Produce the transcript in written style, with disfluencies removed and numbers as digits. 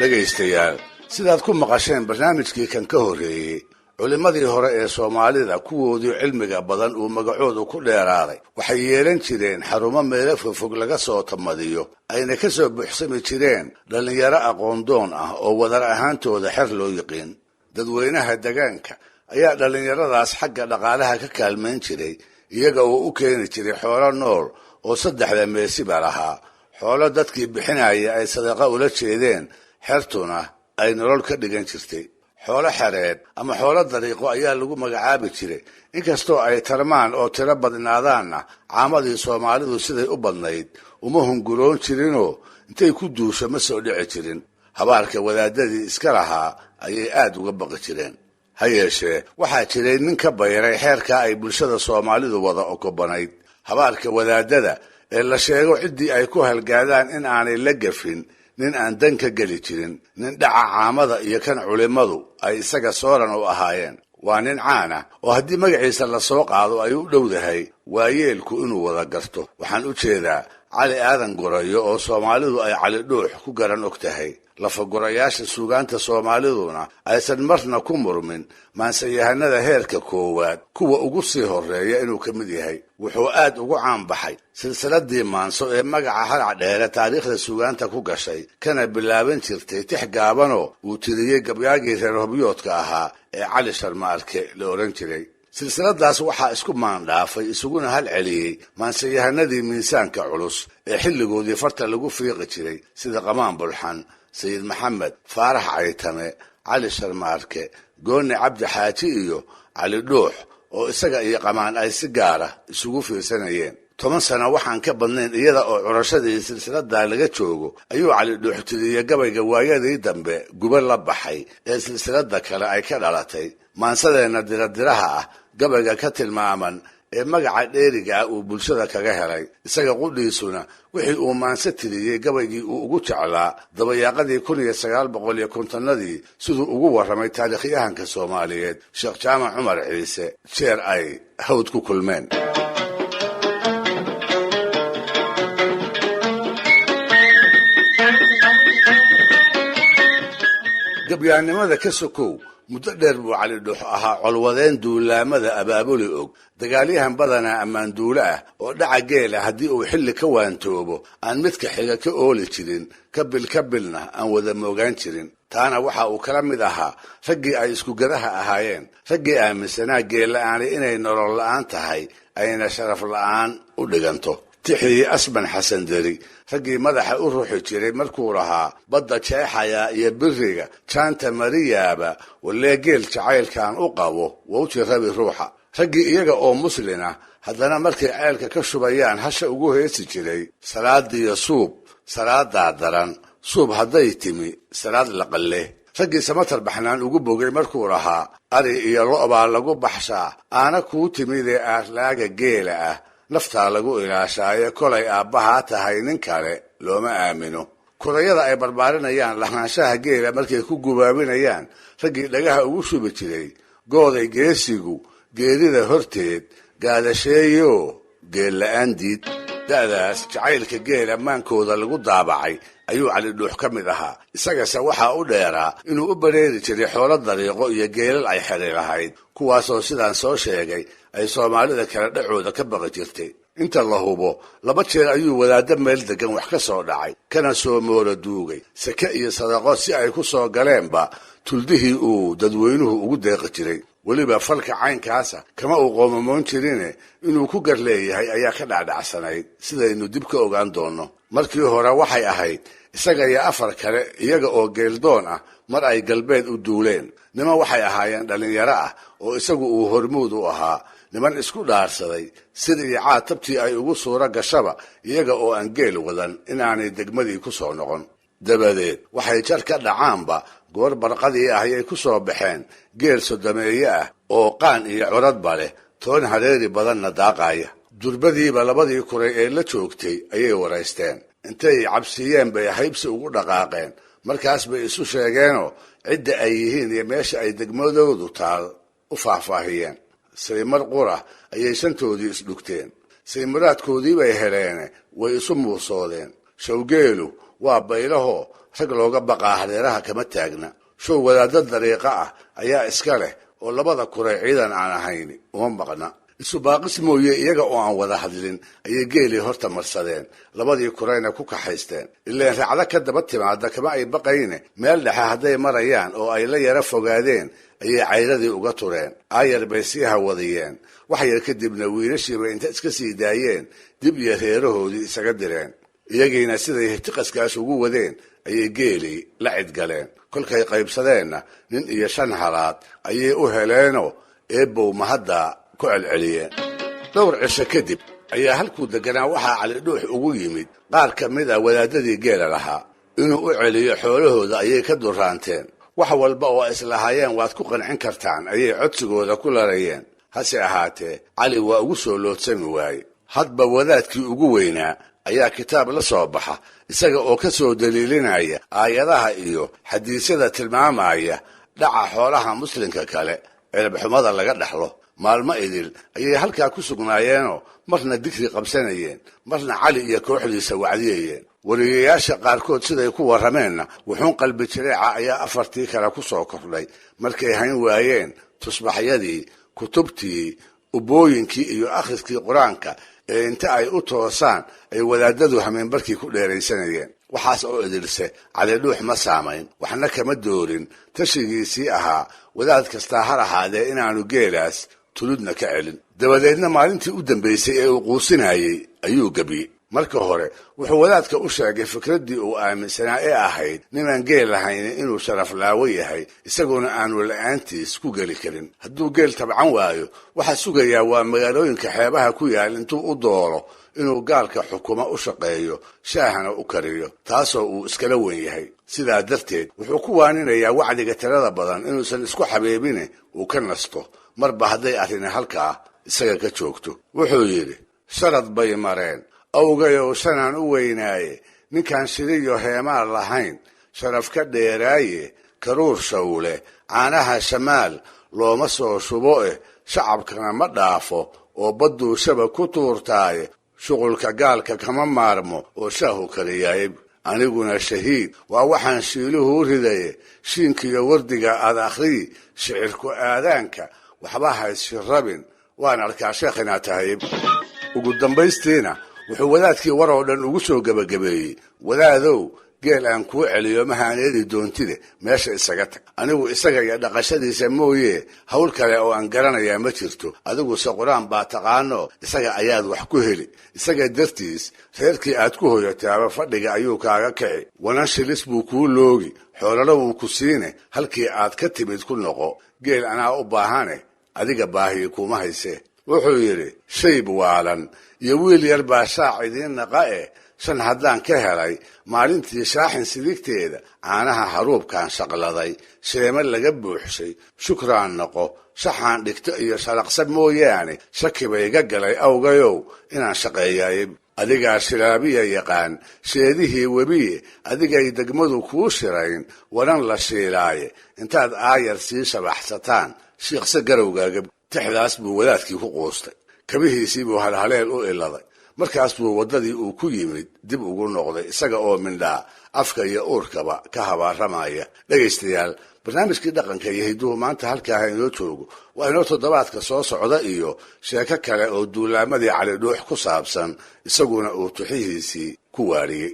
Dhegaystayaal, sidaad ku maqasheen barnaamijkii kan ka horreeyey, culimmadii hore ee Soomaalida, kuwoodii cilmiga badan uu magacoodu ku dheeraaday, waxay yeelan jireen xarumo meelo fogfog laga soo tamadiyo, ayna ka soo buuxsami jireen dhallinyaro aqoondoon ah oo wadar ahaantooda xer loo yiqiin. Dadweynaha degaanka ayaa dhallinyaradaas xagga dhaqaalaha ka kaalmayn jiray, iyaga oo u keeni jiray xoolo nool oo saddexda meesiba lahaa, xoolo dadkii bixinaya ay sadaqa ula jeedeen, xertuna ay nolol ka dhigan jirtay. Xoolo xereed ama xoolo dariiqo ayaa lagu magacaabi jiray. Inkastoo ay tarmaan oo tiro badnaadaanna, caamadii Soomaalidu siday u badnayd uma hunguroon jirinoo intay ku duusho ma soo dhici jirin. Habaarka wadaadadii iska lahaa ayay aad uga baqi jireen. Ha yeeshee, waxaa jiray nin ka bayray xeerkaa ay bulshada Soomaalidu wada okobanayd, habaarka wadaadada ee la sheego ciddii ay ku halgaadaan in aanay la gafin, nin aan dan ka geli jirin, nin dhaca caamada iyo kan culimmadu ay isaga sooran u ahaayeen. Waa nin caan ah oo haddii magaciisa la soo qaado ay u dhowdahay waayeelku inuu wada garto. Waxaan u jeedaa Cali Aadan Gorayo, oo Soomaalidu ay Cali Dhuux ku garan og tahay, lafagurayaasha suugaanta Soomaaliduna aysan marna ku murmin maansayahanada heerka koowaad kuwa ugu sii horreeya inuu ka mid yahay. Wuxuu aad ugu caanbaxay silsiladii maanso ee magaca Harac Dheere taariikhda suugaanta ku gashay, kana bilaaban jirtay tix gaabanoo uu tiriyey gabyaagii reer Hobyoodka ahaa ee Cali Sharmaarke la odhan jiray. Silsiladaas waxaa isku maandhaafay isuguna hal celiyey maansayahanadii miisaanka culus ee xilligoodii farta lagu fiiqi jiray, sida Qamaan Bulxan, Sayid Maxamed, Faarax Caytame, Cali Sharmaarke, Gooni Cabdi Xaaji iyo Cali Dhuux, oo isaga iyo Qamaan ay si gaara isugu fiirsanayeen. 10 sano waxaan ka badnayn iyada oo curashadii silsiladaa laga joogo ayuu Cali Dhuux tiriyey gabayga waayadii dambe guba la baxay ee silsilada kale ay ka dhalatay, maansadeenna diradiraha ah gabayga ka tilmaaman ee magaca dheeriga ah uu bulshada kaga helay. Isaga qudhiisuna wixii uu maanse tiriyey gabaygii uu ugu jeclaa dabayaaqadii 1950-adii, siduu ugu warramay taariikhyahanka Soomaaliyeed Sheekh Jaamac Cumar Ciise jeer ay Hawd ku kulmeen. Gabyaannimada ka sokow, muddo dheer buu Cali Dhuux ahaa colwadeen duulaamada abaabuli og, dagaalyahan badanaa ammaanduulo ah oo dhaca geela haddii uu xilli ka waantoobo aan midka xiga ka ooli jirin, ka bil ka bilna aan wada moogaan jirin. Taana waxa uu kala mid ahaa raggii ay iskugadaha ahaayeen, raggii aaminsanaa geella-aani inay nolol la'aan tahay, ayna sharaf la'aan u dhiganto. Tixii Asban Xasan Deri raggii madaxa u ruxi jiray markuu lahaa badda jeexayaa iyo biriga jaanta mariyaaba, walee geel jacaylkan u qabo wowji rabi ruuxa. Raggii iyaga oo muslina haddana markay ceelka ka shubayaan hasha ugu heesi jiray salaadiyo suub, salaadaa daran suub hadday timi salaad laqalle. Raggii Samatar Baxnaan ugu bogay markuu lahaa ari iyo lo'baa lagu baxshaa aana kuu timidee aarlaaga geela ah naftaa lagu ilaashaaye, kolay aabbahaa tahay nin kale looma aamino. Kurayada ay barbaarinayaan lahaanshaha geela markay ku gubaabinayaan raggii dhagaha ugu shubi jiray gooday geesigu geerida horteed gaadasheeyo geel la'aan diid. Da'daas jacaylka geela maankooda lagu daabacay ayuu Cali Dhuux ka mid ahaa. Isagase waxaa u dheeraa inuu u bareeri jiray xoolo dariiqo iyo geelal ay xeri lahayd, kuwaasoo sidaan soo sheegay ay Soomaalida kale dhacooda ka baqi jirtay. Inta la hubo 2 jeer ayuu wadaaddo meel degan wax ka soo dhacay, kana soo moora duugay seke iyo sadaqo si ay ku soo galeenba tuldihii uu dadweynuhu ugu deeqi jiray. Weliba falka caynkaasa kama uu qoomamoon jirine, inuu ku gar leeyahay ayaa ka dhacdhacsanayd, sidaynu dib ka ogaan doonno. Markii hore waxay ahayd isaga iyo 4 kale iyaga oo geeldoon ah mar ay galbeed u duuleen. Niman waxay ahaayeen dhallinyaro ah oo isagu uu hormuud u ahaa, niman isku dhaarsaday sir iyo caad tabtii ay ugu suuro gashaba iyaga oo aan geel wadan inaanay degmadii ku soo noqon. Dabadeed waxay jar ka dhacaanba goor barqadii ah ayay ku soo baxeen geel sodomeeye ah oo qaan iyo curadba leh, toon hareeri badanna daaqaya. Durbadiiba labadii kuray ee la joogtay ayay waraysteen. Intay cabsiiyeen bay haybsi ugu dhaqaaqeen. Markaas bay isu sheegeenoo cidda ay yihiin iyo meesha ay degmadoodu taal u faahfaahiyeen. Saymar qura ayay shantoodii isdhugteen. Saymaraadkoodii bay heleene way isu muusoodeen. Shawgeelu waa baylahoo Rag looga baqaa hareeraha kama taagna. Show wadaaddo dariiqo ah ayaa iska leh oo labada kuray ciidan aan ahayni uma maqna. Isubaaqis mooye iyaga oo aan wada hadlin ayay geelii horta marsadeen, labadii kurayna ku kaxaysteen. Ileen raacdo ka daba timaada kama ay baqayne, meel dhexe hadday marayaan oo ay la yara fogaadeen ayay cayradii uga tureen. Aayar bay sii hawadiyeen. Wax yar kadibna wiilashiibay inta iska sii daayeen dib iyo reerahoodii isaga direen. Iyagiina siday hirtiqaskaas ugu wadeen ayay geelii la cidgaleen. Kolkay qaybsadeenna nin iyo 5 halaad ayay u heleenoo eebbow mahaddaa ku celceliyeen. Dhowr cisho kadib ayaa halkuu deganaa waxaa Cali Dhuux ugu yimid qaar ka mid a wadaadadii geela lahaa. Inuu u celiyo xoolahooda ayay ka duraanteen. Wax walba oo islahaayeen waad ku qancin kartaan ayay codsigooda ku larayeen. Hase ahaatee Cali waa ugu soo loodsami waaye. Hadba wadaadkii ugu weynaa ayaa kitaab la soo baxa, isaga oo ka soo daliilinaya aayadaha iyo xadiisyada tilmaamaya dhaca xoolaha muslimka kale ciribxumada laga dhaxlo. Maalmo idil ayay halkaa ku sugnaayeenoo marna digri qabsanayeen, marna Cali iyo kooxdiisa wacdiyayeen. Wariyayaasha qaarkood siday ku warrameenna wuxuun qalbi jireeca ayaa afartii kale ku soo kordhay markay hayn waayeen tusbaxyadii, kutubtii, ubooyinkii iyo akhriskii qur-aanka ee inta ay u toosaan ay wadaadadu hameenbarkii ku dheeraysanayeen. Waxaas oo idilse Cali Dhuux ma saamayn, waxna kama doorin tashigiisii ahaa wadaad kastaa har ahaadee inaanu geelaas tuludna ka celin. Dabadeedna maalintii u dambaysay ee uu quusinayey ayuu gebiyey. Marka hore wuxuu wadaadka u sheegay fikraddii uu aaminsanaa ee ahayd ninaan geel lahayni inuu sharaflaawo yahay, isaguna aanu la'aantiis ku geli karin. Hadduu geel tabcan waayo, waxaa sugayaa waa magaalooyinka xeebaha ku yaal intuu u doolo inuu gaalka xukuma u shaqeeyo, shaahana u kariyo, taasoo uu iskala weyn yahay. Sidaa darteed wuxuu ku waaninayaa wacdiga tirada badan inuusan isku xabeebine uu ka nasto marba hadday arrini halkaa isaga ka joogto. Wuxuu yidhi: sharad bay mareen awgayow shanaan u weynaaye, ninkaan shiriyo heemaan lahayn sharaf ka dheeraaye, karuur shawle caanaha shamaal looma soo shubo eh, shacabkana ma dhaafo oo badduu shaba ku tuurtaaye, shuqulka gaalka kama maarmo oo shaahu kariyaaye. Aniguna shahiid waa waxaan shiiluhu ridaye, shiinkiyo wardiga aad akhriyi, shicirku aadaanka waxba hayshirabin, waan arkaa sheekh inaad tahay. Ugu dambaystiina wuxuu wadaadkii war oo dhan ugu soo gebagabeeyey: wadaadow, geel aan kuu celiyo mahaaneedi doontide, meesha isaga tag. Anigu isaga iyo dhaqashadiisa mooye hawl kale oo aan garanayaa ma jirto. Adiguse qur-aan baa taqaano, isaga ayaad wax ku heli. Isaga dartiis reerkii aad ku hoyataaba fadhiga ayuu kaaga kici, wanan shilis buu kuu loogi, xoolana wuu ku siine, halkii aad ka timid ku noqo. Geel anaa u baahane, adiga baahiyi kuma haysee. Wuxuu yidhi: shayb waalan iyo wiil yar baa shaac idiin naqa eh, shan haddaan ka helay maalintii shaaxin sidigteeda, caanaha haruubkaan shaqladay, sheeme laga buuxshay, shukraan noqo, shaxaan dhigto iyo sharaqsa mooyaane, shaki bay iga galay awgayow inaan shaqeeyaay. Adigaa shilaabiya yaqaan sheedihii webiye, adigay degmadu kuu shirayn, waran la shiilaaye, intaad aayar sii shabaxsataan shiikhse garowgaaga. Tixdaas buu wadaadkii ku quustay, kabihiisii buu halhaleel u iladay. Markaas buu waddadii uu ku yimid dib ugu noqday, isaga oo mindhaa afka iyo uurkaba ka habaaramaya. Dhegaystayaal, barnaamijkii dhaqanka iyo hidduhu maanta halkaaha inoo joogo. Waa inoo toddobaadka soo socda iyo sheeko kale oo duulaamadii Cali Dhuux ku saabsan, isaguna uu tuxihiisii ku waariyey.